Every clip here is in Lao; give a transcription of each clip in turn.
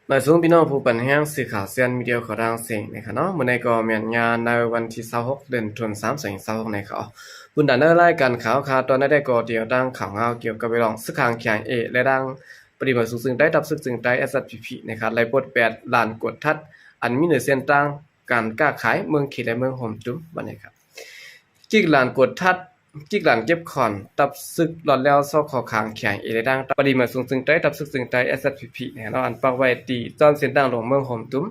ມາສູງພີ່ນ້ອງຜູ້ປັນແຮງສື່ຂ່າວເຊຍນມີເດຍຂອງທາງເຊງນະຄະເນາະ. ມື້ນີ້ກໍແມ່ນຍາມໃນວັນທີຊາວຫົກ ເດືອນຕຸລາ ສອງພັນຊາວຫົກນະຄະ. ບຸນດານໃນລາຍການຂ່າວຄາວຕອນໃດກໍຕຽວຕັ້ງຂ່າວງາວກ່ຽວກັບເລື່ອງສຶກຂັງ KIA ແລະ ດັ່ງປະຕິບັດສູງເຊິ່ງໃຕ້ ທັບຊຶກເຊິ່ງໃຕ້ SSPP ນະຄະ ໄດ້ປົດແປດລານກວດທັດ ອັນມີເນີເສັ້ນທາງການຄ້າຂາຍເມືອງເຂດ ແລະ ເມືອງໂຮມຕຸມ ວ່ານະຄະ. ກິກລານກວດທັດ ກິກລານເກັບຂອນ ທັບຊຶກລອດແລ້ວຊອກເຂົ້າຂັງ KIA ແລະ ດັ່ງປະຕິບັດສູງເຊິ່ງໃຕ້ ທັບຊຶກເຊິ່ງໃຕ້ SSPP ນະຄະເນາະ ອັນປັກໄວ້ທີ່ຈອນເສັ້ນທາງຫຼວງເມືອງໂຮມຕຸມ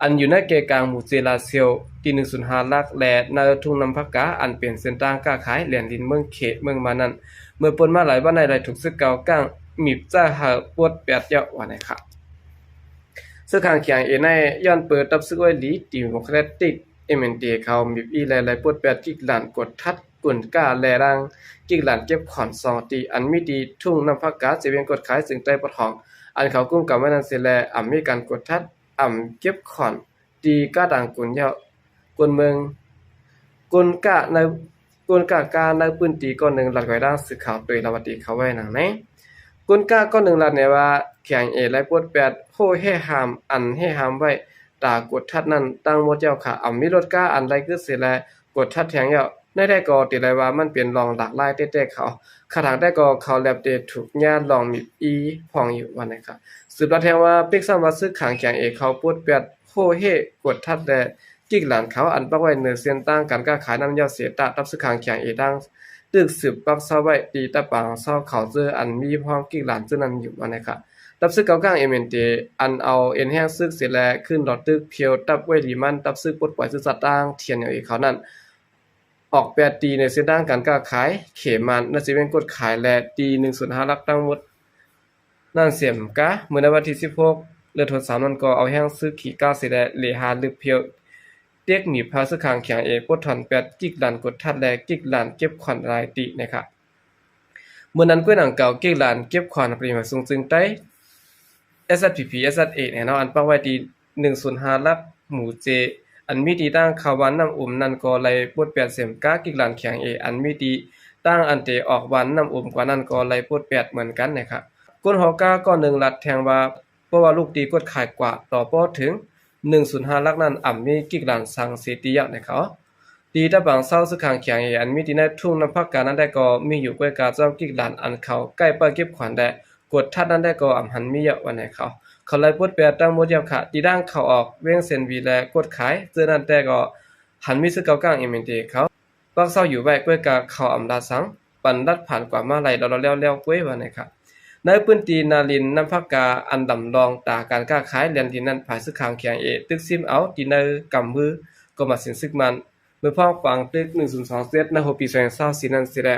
ອັນຢູ່ໃນເກກາງໝູ່ເຈລາຊຽວ ທີ່ໜຶ່ງສູນຫ້າຫຼັກ ແລະ ໃນທົ່ງນ້ຳພະກາ ອັນເປັນເສັ້ນທາງຄ້າຂາຍແລ່ນດິນເມືອງເຂດເມືອງມານັ້ນ ເມື່ອປົນມາຫຼາຍວັນໃນໄດ້ຖືກຊຶກເກົ່າກ້າງມີບໃຈໃຫ້ປົດແປດແລ້ວ ວ່ານະຄະ. ຊຶກຂັງ KIA ໃນຍ້ອນເປີດທັບຊຶກໄວ້ດີ Democratic MNDAA ເຂົາມີບອີແລະໄລ່ປົດແປດກິກລານກວດທັດ ກຸນກ້າ ແລະ ດັ່ງກິກລານເກັບຂອນສອງທີ່ ອັນມີທີ່ທົ່ງນ້ຳພະກາ ເຈວຽງກວດຂາຍເຊິ່ງໃຕ້ປະທ້ອງ ອັນເຂົາກຸມກຳໄວ້ນັ້ນເສຍແລະ ອຳມີການກວດທັດ ອຳເກັບຂອນ ທີ່ກາດາງກຸນເຍົາະ ກົນເມືອງ ກົນກາໃນ ກົນກາກາໃນພື້ນທີ່ກ້ອນໜຶ່ງ ລັດໄວ້ດັ່ງສື່ຂ່າວໂຕຍລາວະຕີເຂົ້າໄວ້ນຳໃນ ກົນກາກ້ອນໜຶ່ງລັດແນວ່າ KIA ໄລ່ປົດແປດໂຮແຮ່ຫ້າມ ອັນແຮ່ຫ້າມໄວ້ຕາກວດທັດນັ້ນທັງໝົດແລ້ວຂະ ອຳມີລົດກາອັນໄລ່ກຶດເສຍແລະ ກວດທັດແທງແລ້ວ ໃນແທ້ກໍຕິໄດ້ວ່າມັນເປັນລອງຫຼາກຫຼາຍແຕ່ແຕ່ເຂົາ ຂະທາງແຕ່ກໍເຂົາແລບເຕຖືກຍາລອງມີບອີພອງຢູ່ ວ່ານະຄະ. ສືບລັດແທງວ່າ ເປັກຊ້ຳວ່າຊຶກຂັງ KIA ເຂົາປົດແປດໂຮແຮ່ກວດທັດ ແລະ ກິກລານເຂົາອັນປັກໄວ້ເນີເສັ້ນທາງການຄ້າຂາຍນັ້ນແລ້ວເສຍຕາ ທັບຊຶກຂັງ KIA ຕັ້ງຕຶກສືບປັກເຊົາໄວ້ທີ່ຕາປາງເຊົາເຂົາເຈີອັນມີພ້ອມກິກລານເຈີນັ້ນຢູ່ ວ່ານະຄະ. ທັບຊຶກເກົ່າກ້າງ MNDAA ອັນເອົາເອັນແຮງຊຶກເສຍແລະ ຂຶ້ນລອດຕຶກພຽວທັບໄວ້ລີມັນ ທັບຊຶກປົດປ່ອຍຊຶກຊາດຕ່າງ TNLA ເຂົານັ້ນ ອອກແປດຕີໃນເສັ້ນທາງການຄ້າຂາຍເຂມານ ໃນເຊເວັນກົດຂາຍ ແລະ ຕີໜຶ່ງສູນຫ້າຫຼັກທັງໝົດນັ້ນເສມກາ ເມື່ອໃນວັນທີສິບຫົກ ເດືອນຕຸລາ ສາມນັ້ນກໍເອົາແຮງຊຶກຂີ່ກ້າເສຍແລະ ເລຫາລຶບພຽວ ເຕັກໜີບພາຊຶກຂັງ KIA ປົດຖອນແປດກິກລານກວດທັດ ແລະ ກິກລານເກັບຂອນຫຼາຍຕີນະຄະ. ເມື່ອນັ້ນກ້ວຍໜັງເກົ່າ ກິກລານເກັບຂອນປະຕິບັດສູງເຊິ່ງໃຕ້ SSPP SSA ແນ່ເນາະ ອັນປັກໄວ້ທີ່ໜຶ່ງສູນຫ້າຫຼັກ ໝູ່ເຈ ອັນມີທີ່ຕັ້ງເຂົ້າບ້ານນ້ຳອຸມນັ້ນກໍໄລ່ປົດແປດເສມກາ ກິກລານ KIA ອັນມີທີ່ຕັ້ງອັນເຕອອກບ້ານນ້ຳອຸມກວ່ານັ້ນກໍໄລ່ປົດແປດເໝືອນກັນນະຄະ. ກົນຫໍກາກ້ອນໜຶ່ງລັດແທງວ່າ ເພາະວ່າລູກຕີກົດຂາຍກວ່າຕໍ່ບໍ່ເຖິງ ໜຶ່ງສູນຫ້າຫຼັກນັ້ນອຳມີກິກລານສັງເສຕິຍະນະຄະ. ຕີຕາປາງເຊົາຊຶກຂັງ KIA ອັນມີທີ່ໃນທົ່ງນ້ຳພະການັ້ນໄດ້ກໍມີຢູ່ ກ້ວຍກາຈ້ອມກິກລານອັນເຂົາໃກ້ປ້າຍເກັບຂວັນ ແລະ ກວດທັດນັ້ນໄດ້ກໍອຳຫັນມີເຍາະວ່າໃນເຂົາ ເຂົາໄລ່ປົດແປດທັງໝົດແລ້ວຂະ. ຕີດ້ານເຂົ້າອອກວຽງເຊນວີ ແລະ ກົດຂາຍເຈີນັ້ນແຕ່ກໍຫັນມີຊຶກເກົ່າກ້າງ MNDAA ເຂົາ ປັກເຊົາຢູ່ໄວ້ ກ້ວຍກາເຂົາອຳລາສັງ ປັນລັດຜ່ານກວ່າມາໄລ່ລອດໆແລ້ວໆກ້ວຍວ່າໃນຄະ. ໃນພື້ນທີ່ນາລິນນ້ຳພະກາ ອັນດຳລອງຕາການຄ້າຂາຍແລ່ນດິນນັ້ນ ຝ່າຍຊຶກຂັງ KIA ຕຶກຊິມເອົາທີ່ໃນກຳມືກອມບັນສິນຊຶກມັນ ເມື່ອພ້ອມປາງຕຶກໜຶ່ງສູນສອງເຈັດ ໃນຫົວປີສອງພັນຊາວສີ່ນັ້ນເສຍແລະ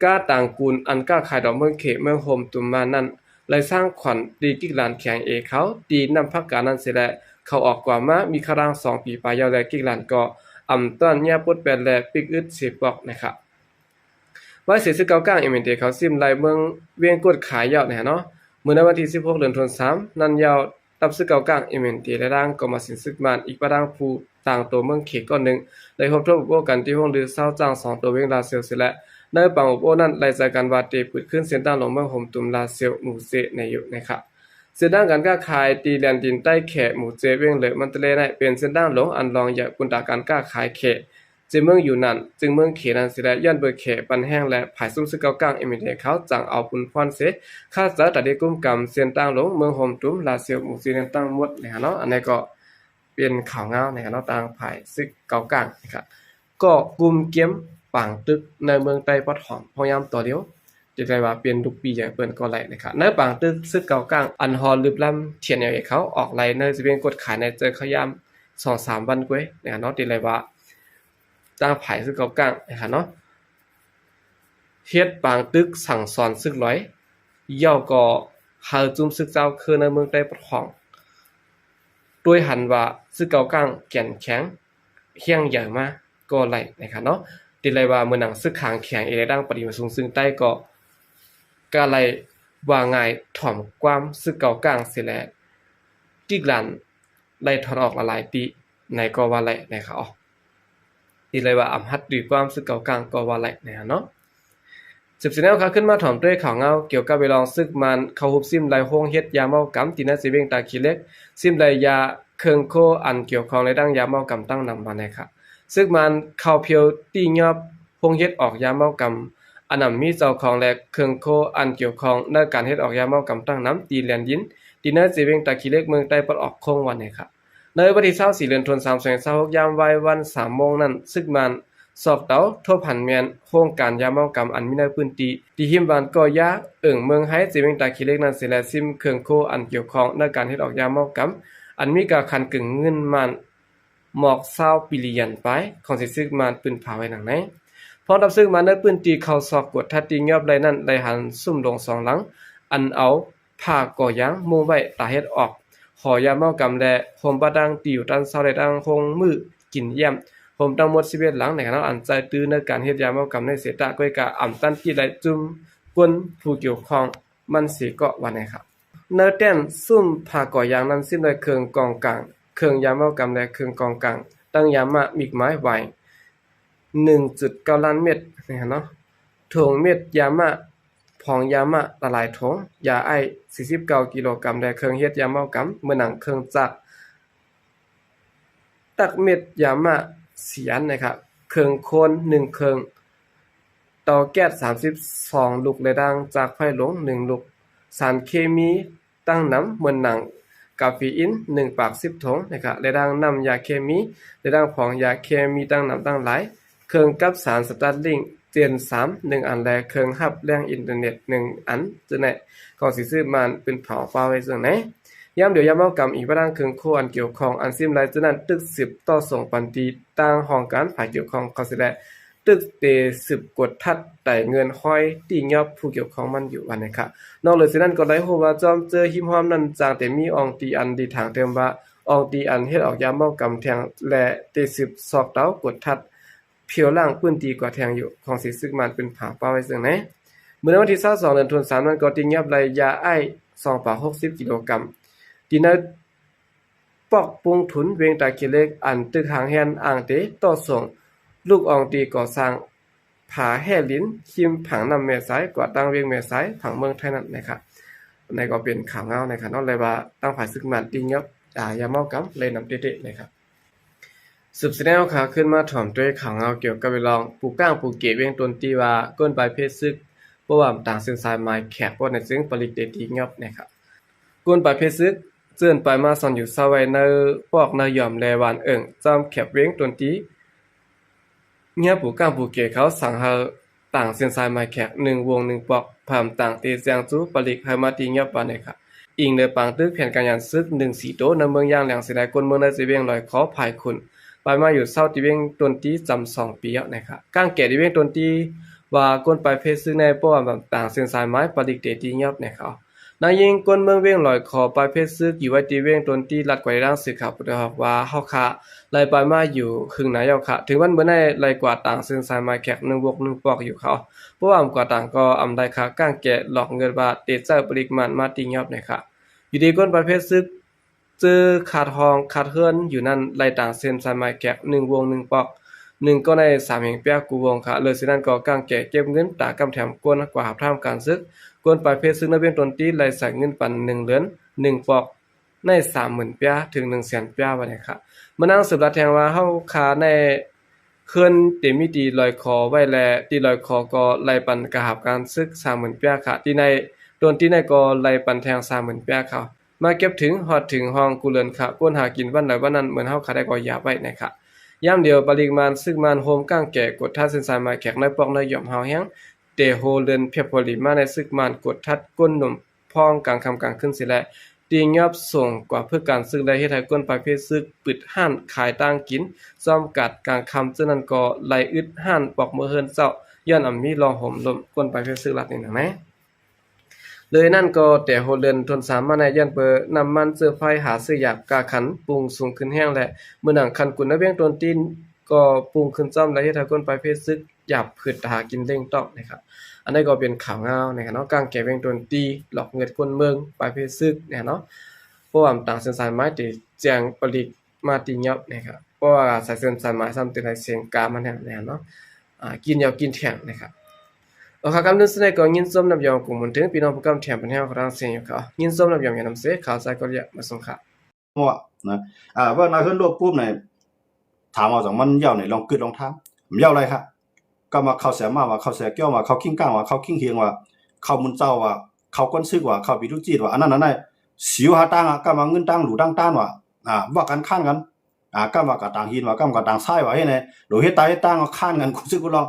ກາດາງກຸນອັນຄ້າຂາຍດອກເມືອງເຂດເມືອງໂຮມຕຸມມານັ້ນ ໄລ່ສ້າງຂວັນຕີກິກລານ KIA ເຂົາ ຕີນ້ຳພະການັ້ນເສຍແລະ ເຂົາອອກກວ່າມາມີຄະລາງສອງປີປາຍແລ້ວ ແລະ ກິກລານກໍອຳຕ້ອນຍາປົດແປດ ແລະ ປິກອຶດເສປອກນະຄະ. ໄວ້ເສຍຊຶກເກົ່າກ້າງ MNDAA ເຂົາຊິມໄລ່ເມືອງວຽງກົດຂາຍແລ້ວນະເນາະ ເມື່ອໃນວັນທີສິບຫົກ ເດືອນຕຸລາ ສາມນັ້ນແລ້ວ ທັບຊຶກເກົ່າກ້າງ MNDAA ແລະ ດ້ານກອມບັນສິນຊຶກມານ ອີກປະທັງຜູ້ຕ່າງໂຕເມືອງເຂດກ້ອນໜຶ່ງ ໄດ້ພົບທົບອົບໂອ້ກັນທີ່ໂຮງລືຊາວຈ້າງສອງໂຕວຽງລາຊຽວເສຍແລະ ໃນປາງອົບໂອ້ນັ້ນໄລ່ໃຈກັນວ່າເຕເປີດຄືນເສັ້ນທາງຫຼວງເມືອງໂຮມຕຸມລາຊຽວ ໝູ່ເຈ ໃນຢູ່ນະຄະ. ເສັ້ນທາງການຄ້າຂາຍທີ່ແລ່ນດິນໃຕ້ແຂ ໝູ່ເຈ ວຽງເລີ ມັນຕະເລໃນ ເປັນເສັ້ນທາງຫຼວງອັນລອງໃຫຍ່ບຸນຕາການຄ້າຂາຍແຂ ເຈເມືອງຢູ່ນັ້ນ ຈຶ່ງເມືອງເຂນັ້ນເສຍແລະ ຍ້ອນເບີແຂປັນແຮງ ແລະ ຝ່າຍຊຸມຊຶກເກົ່າກ້າງ MNDAA ເຂົາຈັ່ງເອົາປຸນພອນເສ ຄາດເຈົ້າຕາໄດ້ກຸມກຳເສັ້ນທາງຫຼວງເມືອງໂຮມຕຸມ ລາຊຽວ ໝູ່ເຈ ນັ້ນທັງໝົດນະຄະເນາະ. ອັນນີ້ກໍເປັນຂ່າວງາວນະຄະເນາະ ທາງຝ່າຍຊຶກເກົ່າກ້າງນະຄະ ກໍກຸມກຽມປາງຕຶກໃນເມືອງໃຕ້ປະຖອມ ພະຍາຍາມຕໍ່ດຽວ ຈະໄດ້ວ່າເປັນລູກປີ້ໃຫຍ່ເພິ່ນກໍໄດ້ນະຄະ. ໃນປາງຕຶກຊຶກເກົ່າກ້າງ ອັນຮອດລຶບລຳ TNLA ເຂົາອອກໄລ່ໃນເຊເວັນກົດຂາຍໃນເຈີເຂົ້າຍາມສອງສາມວັນກວ່ານະຄະເນາະ ທີ່ໄດ້ວ່າ ທາງຝ່າຍຊຶກເກົ່າກ້າງນະຄະເນາະ ເຮັດປາງຕຶກສັ່ງສອນຊຶກລອຍ ແລ້ວກໍໃຫ້ຈຸ້ມຊຶກເຈົ້າຄືໃນເມືອງໃຕ້ປະທ້ອງ ໂດຍຫັນວ່າຊຶກເກົ່າກ້າງແກ່ນແຂງ ແຮງໃຫຍ່ມາກໍໄດ້ນະຄະເນາະ. ທີ່ໄດ້ວ່າເມື່ອນາງຊຶກຂາງແຂງເອເລດັງປະຕິວັດສູງເຊິ່ງໃຕ້ກໍ ກະໄດ້ວ່າງ່າຍຖ່ອມຄວາມຊຶກເກົ່າກ້າງເສຍແລ້ວ ກິກລານໄດ້ຖອນອອກຫຼາຍໆຕີ ໃນກໍວ່າໄດ້ນະຄະ. ທີ່ເລີຍວ່າອຳຫັດດີກວ່າຊຶກເກົ່າກ້າງກໍວ່າໄດ້ນະເນາະ. ສືບສຽນແນວຂາວ ຂຶ້ນມາຖອມດ້ວຍຂ່າວງາວກ່ຽວກັບເລື່ອງເລື່ອງ ຊຶກມານເຂົ້າຮຸບຊິ້ມໄລ່ໂຮງເຮັດຢາເມົາກຳ ທີ່ໃນເຊເວັງຕາຂີ້ເຫຼັກ, ຊິ້ມໄລ່ຢາເຄື່ອງໂຄອັນກ່ຽວຂ້ອງ ແລະ ທັງຢາເມົາກຳຕັ້ງນຳວ່າແນ່ຄ່ະ. ຊຶກມານເຂົ້າພຽວຕີ້ຍອບໂຮງເຮັດອອກຢາເມົາກຳ ອັນນຳມີເຈົ້າຂອງ ແລະ ເຄື່ອງໂຄອັນກ່ຽວຂ້ອງ ໃນການເຮັດອອກຢາເມົາກຳຕັ້ງນຳ ທີ່ແລນດິນ ທີ່ໃນເຊເວັງຕາຂີ້ເຫຼັກ ເມືອງໃຕ້ປາກອອກ ໂຄ້ງວ່າແນ່ຄ່ະ. ໃນວັນທີຊາວສີ່ ເດືອນຕຸລາ ສອງພັນຊາວຫົກ ຍາມວາຍວັນສາມໂມງນັ້ນ ຊຶກມານຊອກເຕົາ ທົບຫັນແມ່ນໂຮງການຢາເມົາກຳ ອັນມີໃນພື້ນທີ່ ທີ່ຮິມບ້ານກໍຢາ ເອີ່ງເມືອງໄຮ ເຊເວັງຕາຂີ້ເຫຼັກນັ້ນເສຍ ແລະ ຊິ້ມເຄື່ອງໂຄອັນກ່ຽວຂ້ອງ ໃນການເຮັດອອກຢາເມົາກຳ ອັນມີກາຄັນເກີນເງິນມານ ໝອກຊາວປີລຽນປາຍ ຂອງທີ່ຊຶກມານປືນພາວໄວ້ດັ່ງໃນ. ພ້ອມທັບຊຶກມານໃນພື້ນທີ່ເຂົ້າຊອກກວດທັດ ຕີ້ຍອບໄລ່ນັ້ນ ໄດ້ຫັນຊຸມໂລງສອງຫຼັງ ອັນເອົາ ຜ້າກໍ່ຢາງມຸງໄວ້ ຕາເຮັດອອກຫໍຢາເມົາກຳ ແລະ ໂຮມປະດັງທີ່ຢູ່ຕອນເຊົ້າ ແລະ ທັງໂຮງມື້ກິນຢ້ຽມ ໂຮມທັງໝົດສິບເອັດຫຼັງ ໃນຂະນະອັນໃຊ້ຕື້ໃນການເຮັດຢາເມົາກຳໃນເສຍຕະ ກ້ອຍກະອຳຕັນທີ່ໄດ້ຈຸ່ມກົ້ນຜູ້ກ່ຽວຂ້ອງມັນເສຍເກາະວ່າແນ່ຄ່ະ. ໃນແຕ່ນຊຸມຜ້າກໍ່ຢາງນັ້ນ ຊິ້ມດ້ວຍເຄື່ອງກອງກາງ ເຄື່ອງຢາເມົາກຳ ແລະ ເຄື່ອງກອງກາງ ທັງຢາມະ ມິກໄມ້ ວາຍ ໜຶ່ງຈຸດເກົ້າລ້ານເມັດ ນີ້ຫັ້ນເນາະ, ຖົງເມັດຢາມະ ຜອງຢາມະຫຼາຍໆຖົງ, ຢາໄອສ໌ສີ່ສິບເກົ້າກິໂລກຣາມ ແລະ ເຄື່ອງເຮັດຢາເມົາກຳ ເໝືອນໜັງເຄື່ອງຈັກ ຕັກເມັດຢາມະສີ່ອັນນະຄະ, ເຄື່ອງໂຄນໜຶ່ງເຄື່ອງ, ເຕົາແກັສສາມສິບສອງລູກ ແລະ ດັ່ງຈາກໄຟຫຼົງໜຶ່ງລູກ, ສານເຄມີ ຕັ້ງນຳ ເໝືອນໜັງກາເຟອິນໜຶ່ງປາກສິບຖົງນະຄະ ແລະ ດັ່ງນ້ຳຢາເຄມີ ແລະ ດັ່ງຜອງຢາເຄມີຕັ້ງນຳຕັ້ງຫຼາຍ, ເຄື່ອງກັບສານສະຕາດລິ້ງເຈນສາມໜຶ່ງອັນ ແລະ ເຄື່ອງຮັບແລ່ນອິນເຕີເນັດໜຶ່ງອັນ ເຊິ່ງໃນຂອງທີ່ຊຶກມານປືນເຜົາປ່າໄວ້ເຊິ່ງໃນ. ຍາມດຽວຢາເມົາກຳອີກວ່າ ດັ່ງເຄື່ອງໂຄອັນກ່ຽວຂ້ອງ ອັນຊິ້ມໄລ່ເຊິ່ງນັ້ນ ຕຶກສືບຕໍ່ສົ່ງປັນທີ່ຕ່າງຫ້ອງການຝ່າຍກ່ຽວຂ້ອງເຂົາເສຍແລ້ວ ຕຶກເຕສືບກວດທັດໄຕເງິນຫ້ອຍຕີ້ຍອບຜູ້ກ່ຽວຂ້ອງມັນຢູ່ວ່າແນ່ຄ່ະ. ນອກເຫຼືອຈາກນັ້ນກໍໄດ້ຮູ້ວ່າ ຈອມເຈີຫິມຫ້ອມນັ້ນ ຈັ່ງເຕມີອ່ອງຕີອັນດີຖາງເຕີມວ່າ ອ່ອງຕີອັນເຮັດອອກຢາເມົາກຳແທ່ງ ແລະ ເຕສືບຊອກເຕົາກວດທັດ ພຽວລ່າງພື້ນທີ່ກວ່າແທ່ງຢູ່ ຂອງທີ່ຊຶກມານປືນເຜົາປ່າໄວ້ເຊິ່ງໃນ. ມື້ໃນວັນທີຊາວສອງ ເດືອນຕຸລາ ສາມນັ້ນກໍຕີ້ຍອບໄລ່ຢາໄອສ໌ສອງປາກຫົກສິບກິໂລກຣາມ ທີ່ໃນ ປອກປຸງທຸນ ເວງຕາຂີ້ເຫຼັກ ອັນຕຶກຫ້າງແຮນອ່າງເຕຕໍ່ສົ່ງ ລູກອ່ອງຕີກໍ່ສ້າງຜາແຮ່ລິນ ຮິມຝັ່ງນ້ຳແມ່ສາຍ ກວາດທາງວຽງແມ່ສາຍ ຝັ່ງເມືອງໄທນັ້ນນະຄະ. ອັນນີ້ກໍເປັນຂ່າວງາວນະຄະເນາະ ແລະ ວ່າທາງຝ່າຍຊຶກມານຕີ້ຍອບຢາເມົາກຳ ແລະ ນຳເຕະໆນະຄະ. ສືບສຽນແນວຂາວ ຂຶ້ນມາຖອມດ້ວຍຂ່າວງາວກ່ຽວກັບເລື່ອງ ປູກກ້າງປູເກ ເວງຕົນຕີ ວ່າ ກົນປາຍເພຊຶກ ບໍ່ຫວາມຕາງເສັ້ນສາຍໝາຍແຂກ ບໍ່ແນ່ຈຶ່ງປະລິກເຕຕີຍອບນະຄະ. ກົນປາຍເພຊຶກ ເຈີນປາຍມາຊ່ອນຢູ່ເຊົາໄວ້ໃນປອກນາຍອມ ແລະ ຫວານເອີງ ຈ້ອມແຄບເວງຕົນຕີ ເງືອປູກກ້າງປູເກ ເຂົາສັ່ງໃຫ້ຕາງເສັ້ນສາຍໝາຍແຂກ ໜຶ່ງວົງໜຶ່ງປອກ ພາມຕາງເຕແຈ້ງຈູປະລິກໃຫ້ມາຕີຍອບວ່າແນ່ຄ່ະ. ອີງໂດຍປາງຕຶກແຜນການຍາມຊຶກ ໜຶ່ງສີ່ໂຕ ໃນເມືອງຢ່າງແຫຼງເສຍໃນ ຄົນເມືອງໃນເຊເວັງລອຍຄໍພາຍຄຸນ ປາຍມາຢູ່ເຊົາທີ່ເວງຕົນຕີຈຳສອງປີແລ້ວນະຄະ. ກ້າງແກ່ທີ່ເວງຕົນຕີວ່າ ກົນປາຍເພຊຶກໃນປ້ອມຕາງເສັ້ນສາຍໝາຍປະລິກເຕຕີຍອບນະຄະ. ນາງຍິງຄົນເມືອງເວງລອຍຄໍປາຍເພຊຶກ ຢູ່ໄວ້ທີ່ເວງຕົນຕີ ລັດກວາດໃຫ້ທາງສື່ຂ່າວຜູ້ໄດ້ຮັບຮູ້ວ່າ ເຮົາຄະໄລ່ປາຍມາຢູ່ຄຶ່ງນາແລ້ວຄະ. ເຖິງວັນມື້ໃນໄລ່ກວາດຕາງເສັ້ນສາຍໝາຍແຂກ ໜຶ່ງວົງໜຶ່ງປອກຢູ່ເຂົາ ບໍ່ຫວາມກວາດຕາງກໍອຳໄດ້ຄະ. ກ້າງແກ່ຫຼອກເງິນວ່າ ເຕໃຊ້ປະລິກມານມາຕີຍອບນະຄະ. ຢູ່ດີຄົນປາຍເພຊຶກ ເຈີຄາດຫ້ອງຄາດເຮືອນຢູ່ນັ້ນ ໄລ່ຕາງເສັ້ນສາຍໝາຍແຂກ ໜຶ່ງວົງໜຶ່ງປອກ ໜຶ່ງກໍໄດ້ສາມແຫ່ງປຽກກູວົງຄະ. ເລີຍຈາກນັ້ນກໍກ້າງແກ່ເກັບເງິນຕາກຳແຖມກົນກວ່າຮັບທາມການຊຶກ. ຄົນປາຍເພຊຶກໃນເວງຕົນຕີໄລ່ໃສ່ເງິນປັນໜຶ່ງເດືອນໜຶ່ງປອກ ໃນສາມໝື່ນປຽກ ເຖິງໜຶ່ງແສນປຽກວ່າແນ່ຄະ. ມານາງສືບລັດແທງວ່າ ເຮົາຄາໃນ ເຮືອນເຕມີຕີລອຍຄໍໄວ້ ແລະ ຕີລອຍຄໍກໍໄລ່ປັນກະຫາບການຊຶກສາມໝື່ນປຽກຄະ. ຕີໃນ ຕົນຕີໃນກໍໄລ່ປັນແທງສາມໝື່ນປຽກເຂົາ ມາເກັບເຖິງ ຮອດເຖິງຫ້ອງກູເລີນຄະ. ກົນຫາກິນວັນໃດວັນນັ້ນ ເໝືອນເຮົາຄະໄດ້ກໍຢາບໄວ້ນະຄະ. ຍາມດຽວປະລິກມານ ຊຶກມານໂຮມກ້າງແກ່ກົດທັດເສັ້ນສາຍໝາຍແຂກ ໃນປອກໃນຢອມຮາວແຮງ ແຕ່ໂຮເດືອນເຟບຣວາຣີມາໃນ ຊຶກມານກົດທັດກົ້ນໜຸ່ມ ພ້ອມກາງຄ່ຳກາງຄືນເສຍແລ້ວ ຕີຍອບສົ່ງກວ່າຝຶກການຊຶກ ແລະ ເຮັດໃຫ້ຄົນປາຍເພຊຶກປຶດຮ້ານຂາຍຕ່າງກິນ ຊ່ອມກັດກາງຄ່ຳ. ເຊິ່ງນັ້ນກໍໄລ່ອຶດຮ້ານປອກມື້ເຮືອນເຈົ້າ ຍ້ອນອຳມີລອງໂຮມລົມຄົນປາຍເພຊຶກລັດນີ້ນະແມ. ເລີຍນັ້ນກໍແຕ່ຫົວເດືອນຕົ້ນສາມມາໃນ ຍ້ອນເປີນ້ຳມັນເຊື້ອໄຟ ຫາຊື້ຢາກາຄັນປຸງສູງຂຶ້ນແຮງ ແລະ ມື້ໜັງຄັນກຸນໃນວຽງຕົ້ນຕີນກໍປຸງຂຶ້ນຊ້ອມ ແລະ ເຮັດໃຫ້ຄົນປາຍເພຊຶກ ຢາກຜືດຫາກິນເລັ່ງຕ້ອງນະຄະ. ອັນນີ້ກໍເປັນຂ່າວງາວນະຄະເນາະ ກ້າງແກ່ວຽງຕົ້ນຕີ ຫຼອກເງິນຄົນເມືອງປາຍເພຊຶກນະຄະເນາະ ເພາະວ່າຕາງເສັ້ນສາຍໝາຍທີ່ແຈ້ງປະລິກມາຕີຍອບນະຄະ ເພາະວ່າສາຍເສັ້ນສາຍໝາຍຊ້ຳເປັນໃນເຊງກາມາແນວນະຄະເນາະ ອາ ກິນຢອກກິນແທງນະຄະ. ໂອເຄ ກຳເນີນສະແນກໍຍິນຊົມນຳຢອງກົງໝູນເຖິງພີ່ນ້ອງຜູ້ກຳແທງບັນແຮງຂອງທາງເຊຍຢູ່ເຂົາ ຍິນຊົມນຳຢອງຢ່ານຳເສຍ ຂ່າວສາກົດລະຍະມາສົ່ງຂ່າວ ເພາະວ່ານະ ອ່າ ເວົ້າໜ້າເຮືອນລົບປຸບນີ້ ຖາມວ່າຈັ່ງມັນເຍົາໃນລອງກຶດລອງທາງ ມັນເຍົາຫຼາຍຄະ ກໍມາເຂົ້າແຊມາວ່າ ເຂົ້າແຊກ່ຽວວ່າ ເຂົ້າຄິງກາງວ່າ ເຂົ້າຄິງເຮງວ່າ ເຂົ້າມຸນເຈົ້າວ່າ ເຂົ້າກວນຊຶກວ່າ ເຂົ້າປີຕຸຈີດວ່າ ອັນນັ້ນອັນນັ້ນ ສິວຫາຕ່າງ ກໍມາເງິນຕ່າງຫຼູຕ່າງຕ້ານວ່າ ອ່າ ວ່າກັນຄ້ານກັນ ອ່າ ກຳວ່າກະຕ່າງຫີນວ່າ ກຳກະຕ່າງຊາຍວ່າ ເຮັດໃນໂດເຮັດຕາເຮັດຕ່າງຄ້ານກັນ ກູຊຶກກູລອງ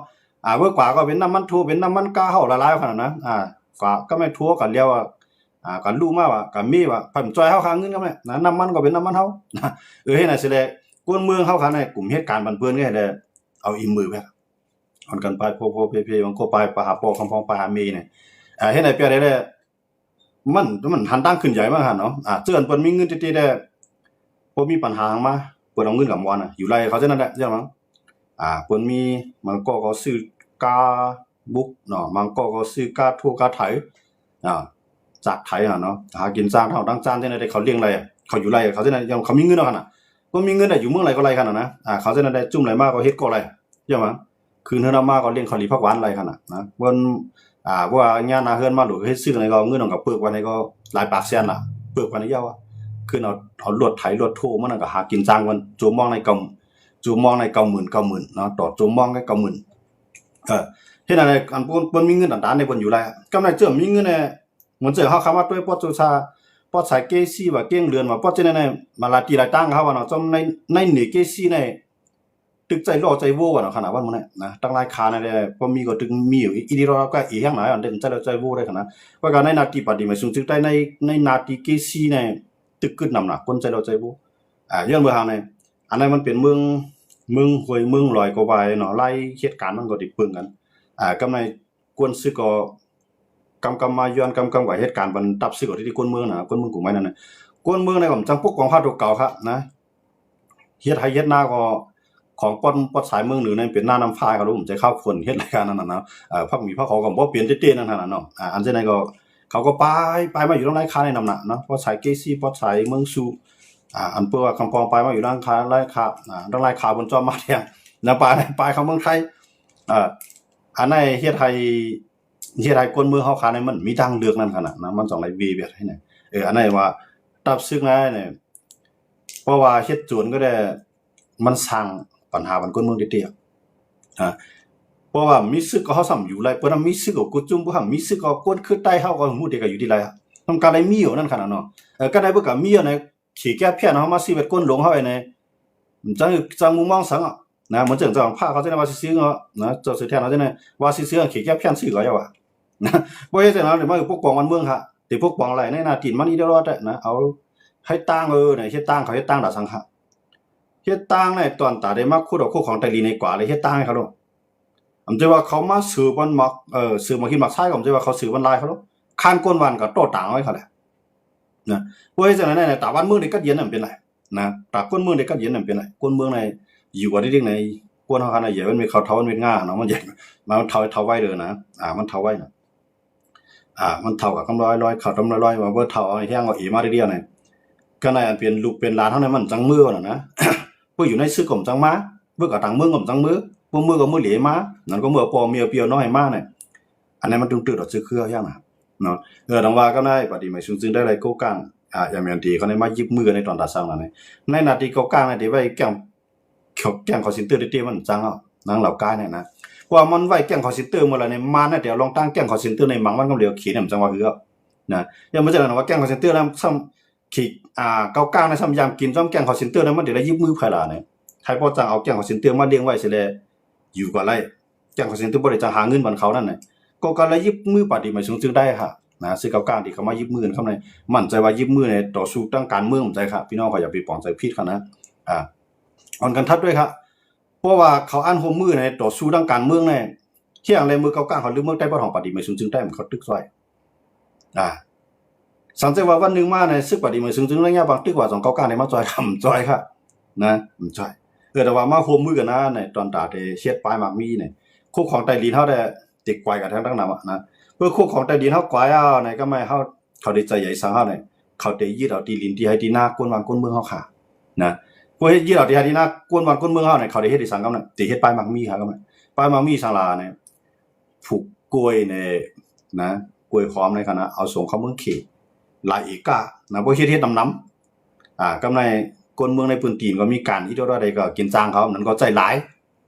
ອ່າ ເວີກວ່າກໍເປັນນ້ຳມັນຖົ່ວ ເປັນນ້ຳມັນກາເຮົາຫຼາຍໆຂະໜາດນະ ອ່າ ກະ ກະແມ່ນຖົ່ວກັນແລ້ວ ອ່າ ກະຮູ້ມາວ່າ ກະມີວ່າ ເພິ່ນຈ່ອຍເຮົາຄ່າເງິນກຳແມ່ນ ນ້ຳມັນກໍເປັນນ້ຳມັນເຮົາ ເອີ ເຮັດໃນຊິແລ ຄົນເມືອງເຮົາຂະໃນກຸ່ມເຮັດການບັນເພີນກໍເຮັດໃນ ເອົາອີມືແບບ ອອນກັນໄປໂພໆເພໆ ບາງຄົນໄປ ໄປຫາພໍ່ຄຳພອງ ໄປຫາແມ່ນີ້ ອ່າ ເຮັດໃນແປບໃດແລ ມັນ ມັນຫັນທາງຂຶ້ນໃຫຍ່ມາຫັ້ນເນາະ ອ່າ ເທື່ອເພິ່ນມີເງິນຕິໆແດ່ ບໍ່ມີບັນຫາຫຍັງມາ ເພິ່ນເອົາເງິນກັບມວນນະ ຢູ່ໄລ່ເຂົາຈັ່ງນັ້ນແຫຼະ ຈັ່ງນັ້ນ ອ່າ ເພິ່ນມີ ບາງກໍກໍຊື້ກາບຸກເນາະ ບາງກໍກໍຊື້ກາຖົ່ວກາໄຖ ອ່າ ຈາກໄຖຫັ້ນເນາະ ຫາກິນຈ້າງເທົ່າຕັ້ງຈ້ານຈັ່ງໃດ ເຂົາລ້ຽງໄລ່ ເຂົາຢູ່ໄລ່ເຂົາຈັ່ງນັ້ນ ເຂົາມີເງິນເນາະຫັ້ນນະ ບໍ່ມີເງິນໄດ້ ຢູ່ເມືອງໃດກໍໄລ່ຂະໜາດນະ ອ່າ ເຂົາຈັ່ງນັ້ນໄດ້ ຈຸ້ມໄລ່ມາກໍເຮັດກໍໄລ່ ຢ່າວ່າ ຄືນເຮືອນເອົາມາກໍລ້ຽງເຂົ້າຫຼີຜັກຫວານໄລ່ຂະໜາດນະ ເບິ່ງ ອ່າ ເພາະວ່າຍາມໜ້າເຮີອນມາໂດດເຮັດຊື້ໃນກໍເງິນອອກກັບເປີກໄວ້ໃນກໍຫຼາຍປາກແສນລະ ເປີກໄວ້ໃນເຍົາ ຄືນເອົາ ເອົາລົດໄຖລົດຖົ່ວມານັ້ນກໍຫາກິນຈ້າງມັນ ໂຈມມອງໃນເກົ້າ ໂຈມມອງໃນເກົ້າໝື່ນ ເກົ້າໝື່ນເນາະ ຕໍ່ໂຈມມອງໃນເກົ້າໝື່ນ ເອີ ເຮັດໃນ ອັນເພິ່ນ ເພິ່ນມີເງິນອັນຕານໃນເພິ່ນຢູ່ໄລ່ ກຳໄລເຈີມີເງິນແດ່ ມັນເຈີເຮົາເຂົ້າມາດ້ວຍປອດສຸຊາ ປອດສາຍເກຊີວ່າ ເກ້ງເດືອນວ່າ ປອດເຈນໃນ ມາລາຕີລາຍຕ່າງເຮົາວ່າເນາະ ຈອມໃນ ໃນເນເກຊີໃນ ຕຶກໃຈລໍໃຈໂວກັນເນາະ ຂະໜາດວ່າມື້ນີ້ນະ ຕັ້ງຫຼາຍຄານະແດ່ ພໍມີກໍຕຶກມີຢູ່ ອີ່ຫຼີລາວກໍອີ່ຫຍັງນະ ອັນເປັນໃຈລໍໃຈໂວໄດ້ຂະໜາດ ວ່າການໃນໜ້າທີ່ປະຕິບັດສູງສຸດໃຕ້ໃນ ໃນໜ້າທີ່ເກຊີໃນ ຕຶກກຶດນຳໜ້າຄົນໃຈລໍໃຈໂວ ອ່າ ຍ້ອນເມືອງເຮົາໃນ ອັນນັ້ນມັນເປັນເມືອງ ເມືອງຫ້ວຍເມືອງລອຍກໍວ່າເນາະ ຫຼາຍເຂດການມັນກໍໄດ້ເບິ່ງກັນ ອ່າ ກຳໃນ ກວນຊຶກກໍ ກຳກຳມາຍ້ອນ ກຳກຳກໍເຮັດການບັນຕັບຊຶກກໍທີ່ ທີ່ກວນເມືອງນະ ກວນເມືອງກຸງໄມ້ນັ້ນນະ ກວນເມືອງໃນກໍຈັ່ງປົກປ້ອງພາໂຕເກົ່າຄັກນະ ເຮັດໄຮ່ເຮັດນາກໍຂອງປອດ ປອດສາຍເມືອງເໜືອນັ້ນເປັນນານ້ຳຟ້າເຂົາ ບໍ່ໃຊ້ເຂົ້າຝົນ ເຮັດລາຍການນັ້ນນະ ເອີ ຜັກໝີ່ຜັກຫອມກໍບໍ່ເປັນເຕະໆນັ້ນນະເນາະ ອ່າ ອັນຈັ່ງໃດກໍ ເຂົາກໍປາຍ ປາຍມາຢູ່ທາງໄລຄາໃນນຳນະເນາະ ປອດສາຍເກຊີ ປອດສາຍເມືອງຊູ ອ່າ ອັນເປີວ່າຄຳພອງປາຍມາຢູ່ທາງຄາ ໄລຄາ ອ່າ ທາງໄລຄາເພິ່ນຈອມມາແທນນະ ປາຍ ປາຍເຂົ້າເມືອງໄທ ອ່າ ອັນນັ້ນເຮັດໃຫ້ ເຮັດໃຫ້ຄົນເມືອງເຮົາຂາໃນມັນມີທາງເລືອກນັ້ນຂະໜາດນະ ມັນຕ້ອງໄດ້ເວວຽດໃຫ້ນະ ເອີ ອັນນັ້ນວ່າຕັບຊຶກນະ ເພາະວ່າເຮັດໂຈນກໍໄດ້ ມັນສ້າງບັນຫາບັນຄົນເມືອງຕິດໆ ອ່າ ເພາະວ່າມີຊຶກກໍເຮົາຊ້ຳຢູ່ໄລ່ ເພິ່ນນະມີຊຶກກໍກຸດຈຸມ ບໍ່ທັນມີຊຶກກໍຄົນຄືໃຕ້ເຮົາກໍໝູ່ເດກກໍຢູ່ທີ່ໄລ່ ນຳການໄດ້ມີຢູ່ນັ້ນຂະໜາດເນາະ ເອີ ກໍໄດ້ເບິ່ງກໍມີຢູ່ໃນ ຂີ້ແກະພຽນເຮົາມາຊີວິດຄົນຫຼົງເຮົາໄອ້ແນ່ ຈັ່ງ ຈັ່ງມຸມມອງສັງອະນະ ເໝືອນຈັ່ງເຈົ້າພາເຂົາຈະໄດ້ວ່າຊື່ໆເນາະ ນະ ເຈົ້າຊື່ແທນເຮົາຈະໄດ້ວ່າຊື່ໆ ຂີ້ແກະພຽນຊື່ກໍຢ່າວ່ານະ ບໍ່ເຮັດຈັ່ງນັ້ນ ມາປົກປ້ອງບ້ານເມືອງຫະ ໄດ້ປົກປ້ອງໄລ່ໃນໜ້າທີ່ມັນອີ່ຕະຫຼອດນະ ເອົາເຮັດຕ່າງ ເອີ ເຮັດຕ່າງ ເຂົາເຮັດຕ່າງດາສັງຫະ ເຮັດຕ່າງໃນຕອນຕາໄດ້ມາຂຸດເອົາໂຄຂອງໃຕ້ດິນໃຫ້ກວ່າ ແລ້ວເຮັດຕ່າງໃຫ້ເຂົາໂລດ ອຳເຈວ່າເຂົາມາສືບມັນໝາກ ເອີ ສືບໝາກຫີນໝາກຊາຍ ອຳເຈວ່າເຂົາສືບມັນຫຼາຍເຂົາໂລດ ຄານກົນຫວານກໍຕໍ່ຕາງໄວ້ເຂົາແຫຼະ ນະ ບໍ່ເຮັດຈັ່ງນັ້ນນະ ຕາບ້ານເມືອງໄດ້ກັດເຢັນນະມັນເປັນໄລນະ ຕາຄົນເມືອງໄດ້ກັດເຢັນນະມັນເປັນໄລ ຄົນເມືອງໃນຢູ່ກັນເດັກໆໃນ ກວນເຮົາຂະໜາດໃຫຍ່ ມັນມີເຂົ້າເຖົ້າ ມັນເປັນງ່າເນາະ ມັນໃຫຍ່ ມັນເຖົ້າ ເຖົ້າໄວເດີນະ ອ່າ ມັນເຖົ້າໄວນະ ອ່າ ມັນເຖົ້າກໍກຳລອຍໆ ເຂົ້າກຳລອຍໆ ວ່າເບີເຖົ້າເອົາແຮງເອົາເອມາເດດຽວນີ້ ກໍໃນອັນເປັນລູກເປັນຫຼານເຮົານີ້ມັນຈັ່ງເມືອນະ ເພິ່ນຢູ່ໃນຊຶກກໍຈັ່ງມາ ເບິ່ງກະຕ່າງເມືອງກໍຈັ່ງເມືອ ບໍ່ເມືອກໍມື້ເຫຼມາ ນັ້ນກໍເມືອພໍ່ເມຍພີ່ນ້ອງໃຫ້ມານີ້ ອັນນັ້ນມັນຕຶງຕື່ນຕໍ່ຊຶກຄືເຮົາຢ່າງນະເນາະ ເອີ ດັ່ງວ່າກໍໄດ້ປະຕິໄໝສູງຈຶ່ງໄດ້ໄລ່ໂກກາງ ອ່າ ເອັມແອນທີ ເຂົາໄດ້ມາຢິບມືກັນໃນຕອນຕາສັງນັ້ນ ໃນໜ້າທີ່ໂກກາງນັ້ນໄດ້ໄວ້ແກ້ງ ແກ້ງຄອລເຊັນເຕີເຕໆ ມັນຈັ່ງເອົານາງເຫຼົ່າກາຍນີ້ນະ ເພາະວ່າມັນໄວ້ແກ້ງຄອລເຊັນເຕີເມື່ອໃດນີ້ ມານະ ແຕ່ລອງຕັ້ງແກ້ງຄອລເຊັນເຕີໃນມັງມັນກໍເຫຼືອເຂດນີ້ ມັນຈັ່ງວ່າເຮືອນະ ຢ່າງເມື່ອຈັ່ງນັ້ນວ່າແກ້ງຄອລເຊັນເຕີນະ ຊ້ຳ ຂີ້ ອ່າ ເກົາກາງນະ ຊ້ຳຢາມກິນຊ້ອມແກ້ງຄອລເຊັນເຕີນະ ມັນຈະໄດ້ຢິບມືໃຜລະນີ້ ໃຫ້ພໍ່ຈ້າງເອົາແກ້ງຄອລເຊັນເຕີມາລ້ຽງໄວ້ເສຍແລ້ວ ຢູ່ກໍໄດ້ ແກ້ງຄອລເຊັນເຕີບໍ່ໄດ້ຈ້າງຫາເງິນບາດເຂົານັ້ນນະ ກໍ ກໍເລີຍຢິບມືປາດດີໝາຍສູງຈຶ່ງໄດ້ຫະນະ ຊຶກເກົາກາງທີ່ເຂົາມາຍິບມືກັນເຂົາໃນ ໝັ້ນໃຈວ່າຢິບມືໃນຕໍ່ສູ້ທາງການເມືອງ ໝັ້ນໃຈຄະ ພີ່ນ້ອງຂ້ອຍຢ່າໄປປອງໃຈຜິດຄະນະ ອ່າ ອ່ອນກັນທັດດ້ວຍຄະ ເພາະວ່າເຂົາອັນຮ່ວມມືໃນຕໍ່ສູ້ທາງການເມືອງໃນ ເຮັດຫຍັງແລເມືອເກົ່າກາງເຂົາ ຫຼືເມືອໃຕ້ປະທ້ອງປາດດີໝາຍສູງຈຶ່ງໄດ້ ມັນເຂົາຕຶກຊ່ອຍ ອ່າ ສັງເກດວ່າວັນໜຶ່ງມາໃນຊຶກປາດດີໝາຍສູງຈຶ່ງໄລຍະບາງຕຶກວ່າສອງເກົ້າເກົ້ານີ້ມາຊ່ອຍ ຄຳຊ່ອຍຄະນະ ມັນຊ່ອຍ ເອີ ແຕ່ວ່າມາຮ່ວມມືກັນນະ ໃນຕອນຕາໄດ້ເຮັດປາຍໝາກມີໃນ ໂຄກຂອງໃຕ້ດິນເຮົາໄດ້ຕິກວາຍກັນທັງນຳນະ ເມື່ອໂຄກຂອງໃຕ້ດິນເຮົາກວາຍເອົາໃນ ກໍໝາຍເຮົາ ເຂົາໄດ້ໃຈໃຫຍ່ສັງເຮົາໃນ ເຂົາໄດ້ຍຶດເອົາທີ່ດິນທີ່ໄຮ່ທີ່ນາ ກົນບ້ານກົນເມືອງເຮົາຄະນະ ພວກເຮັດຍຶດເອົາທີ່ໄຮ່ທີ່ນາ ກົນບ້ານກົນເມືອງເຮົາໃນ ເຂົາໄດ້ເຮັດອີ່ສັງກັບນັ້ນ ໄດ້ເຮັດປາຍໝາກມີຄະກັບນັ້ນ ປາຍໝາກມີສັງຫຼາໃນ ຜູກ ກ້ວຍແດ່ນະ ກ້ວຍຫອມໃນຂະນະເອົາສົ່ງເຂົ້າເມືອງເຂດຫຼາຍເອການະ ບໍ່ເຮັດ ເຮັດນຳນຳ. ອາ ກຳໃນຄົນເມືອງໃນພື້ນທີ່ກໍມີການອີ່ໂຕໃດກໍກິນຈ້າງເຂົາ ນັ້ນກໍໃຊ້ຫຼາຍ